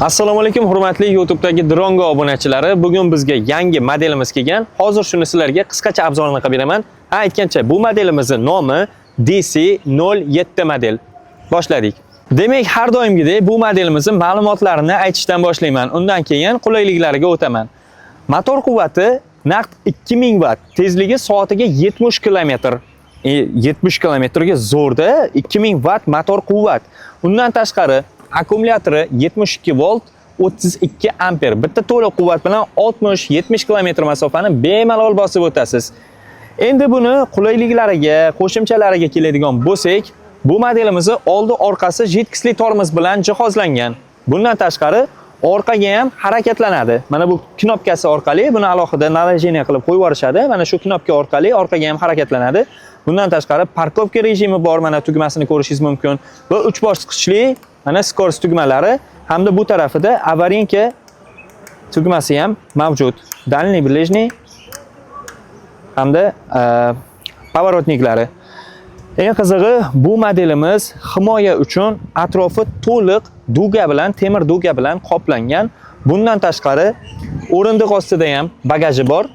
Assalomu alaykum, hurmatli YouTube'dagi Drongo obunachilari. Bugun bizga yangi modelimiz kelgan. Hozir shuni sizlarga qisqacha обзор ini qilib beraman. Ha, aytgancha, bu modelimizning nomi DC07 model. Boshladik. Demak, har doimgidek bu modelimizning ma'lumotlarini aytishdan boshlayman. Undan keyin qulayliklariga o'taman. Motor quvvati naqd 2000 watt, tezligi soatiga 70 km. 70 kilometrga zo'rda 2000 watt motor quvvat. Undan tashqari akkumulyatori 72 volt 32 amper. Bitta to'liq quvvat bilan 60-70 km masofani bemalol bosib o'tasiz. Endi buni qulayliklariga, qo'shimchalariga keladigan bo'lsak, bu modelimizni oldi orqasi жидкость li tormoz bilan jihozlangan. Bundan tashqari orqaga ham harakatlanadi. Mana bu knopkasi orqali buni alohida наложение qilib qo'yib yuborishadi. Mana shu knopka orqali orqaga ham harakatlanadi. Bundan tashqari парковка rejimi bor, mana tugmasini ko'rishingiz mumkin. Va 3 bosqichli mana скорость tugmalari hamda bu tarafida аварийка tugmasi ham mavjud. Дальний, ближний hamda поворотник lari. Eng qizig'i, bu modelimiz himoya uchun atrofi to'liq дуга bilan, temir дуга bilan qoplangan. Bundan tashqari o'rindiq ostida ham bagaji bor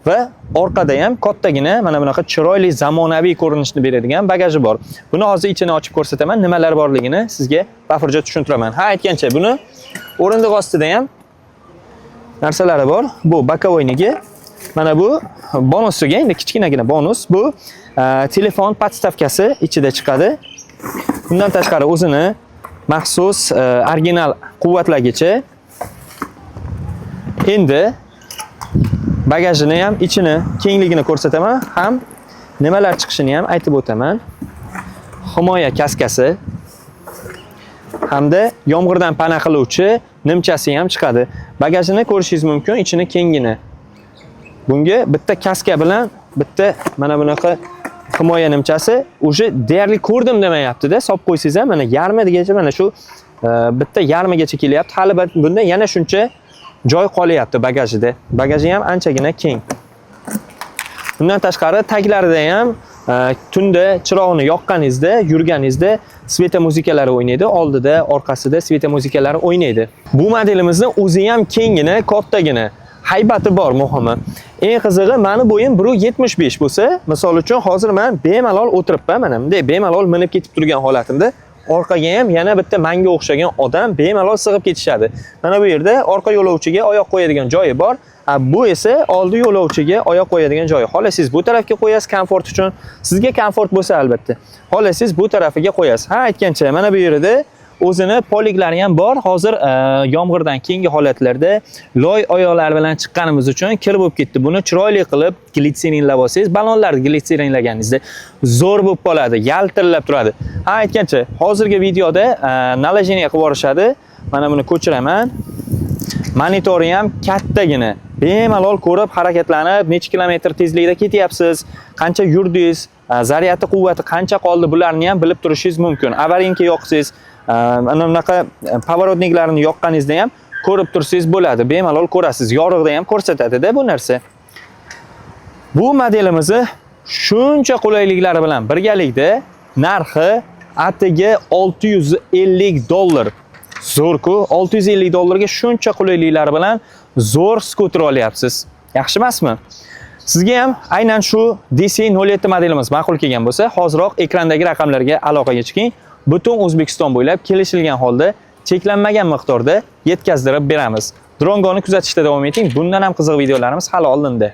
va orqada ham kattagina mana bunaqa chiroyli, zamonaviy ko'rinishni beradigan bagaji bor. Buni hozir ichini ochib ko'rsataman, nimalar borligini sizga bafurja tushuntiraman. Ha, aytgancha, buni o'rindiq ostida ham narsalari bor. Bu боковой nigi. Mana bu bonusiga endi kichkinagina bonus. Bu telefon подставка si ichida chiqadi. Bundan tashqari o'zini maxsus original quvvatlagichi. Endi bagajini ham ichini kengligini ko'rsataman, ham nimalar chiqishini ham aytib o'taman. Himoya kaskasi hamda yomg'irdan pana qiluvchi nimchasi ham chiqadi. Bagajini ko'rishingiz mumkin, ichini kengini. Bunga bitta kaska bilan bitta mana bunaqa himoya nimchasi уже deyarli ko'rdim demayapti-da. Solib qo'ysangiz ham mana yarmigacha, mana shu bitta yarmigacha kelyapti. Hali bunda yana shuncha joy qolyapti bagajida. Bagaji ham anchagina keng. Bundan tashqari taglarida ham tunda chirog'ini yoqqaningizda, yurganingizda светомузыка lari o'ynaydi, oldida, orqasida светомузыка lari o'ynaydi. Bu modelimizni o'zi ham kenggina, kattagina, haybati bor muhimi. Eng qizig'i, mani bo'yim 1.75 bo'lsa, misol uchun hozir men bemalol o'tiribman, mana bunday bemalol minib ketib turgan holatimda orqaga ham yana bitta manga o'xshagan odam bemalol sig'ib ketishadi. Mana bu yerda orqa yo'lovchiga oyoq qo'yadigan joyi bor. A, bu esa oldi yo'lovchiga oyoq qo'yadigan joyi. Xohlasangiz bu tarafga qo'yasiz komfort uchun. Sizga komfort bo'lsa albatta. Xohlasangiz bu tarafiga qo'yasiz. Ha, aytgancha, mana bu yerda o'zini полик lari ham bor. Hozir yomg'irdan keyingi holatlarda loy oyoqlar bilan chiqqanimiz uchun kir bo'lib ketdi. Buni chiroyli qilib glitserinlab olsangiz, ballonlarni glitserinlaganingizda zo'r bo'lib qoladi, yaltirlab turadi. Ha, aytgancha, hozirgi videoda наложение qilib yuborishadi. Mana buni ko'chiraman. Monitori ham kattagina. Bemalol ko'rib, harakatlanib, necha kilometr tezlikda ketyapsiz, qancha yurdingiz, zaryadi quvvati qancha qoldi, bularni ham bilib turishingiz mumkin. Аварийка yoqsangiz, mana bunaqa поворотник larni yoqqaningizda ham ko'rib tursangiz bo'ladi. Bemalol ko'rasiz. Yorug'da ham ko'rsatadi-da bu narsa. Bu modelimizni shuncha qulayliklari bilan birgalikda narxi atigi 650 dollar. Zo'r-ku, 650 dollarga shuncha qulayliklari bilan zo'r skuter olyapsiz. Yaxshi emasmi? Sizga ham aynan shu DC07 modelimiz ma'qul kelgan bo'lsa, hoziroq ekrandagi raqamlarga aloqaga chiqing. Butun O'zbekiston bo'ylab kelishilgan holda cheklanmagan miqdorda yetkazdirib beramiz. Drongoni kuzatishda davom eting. Bundan ham qiziq videolarimiz hali oldinda.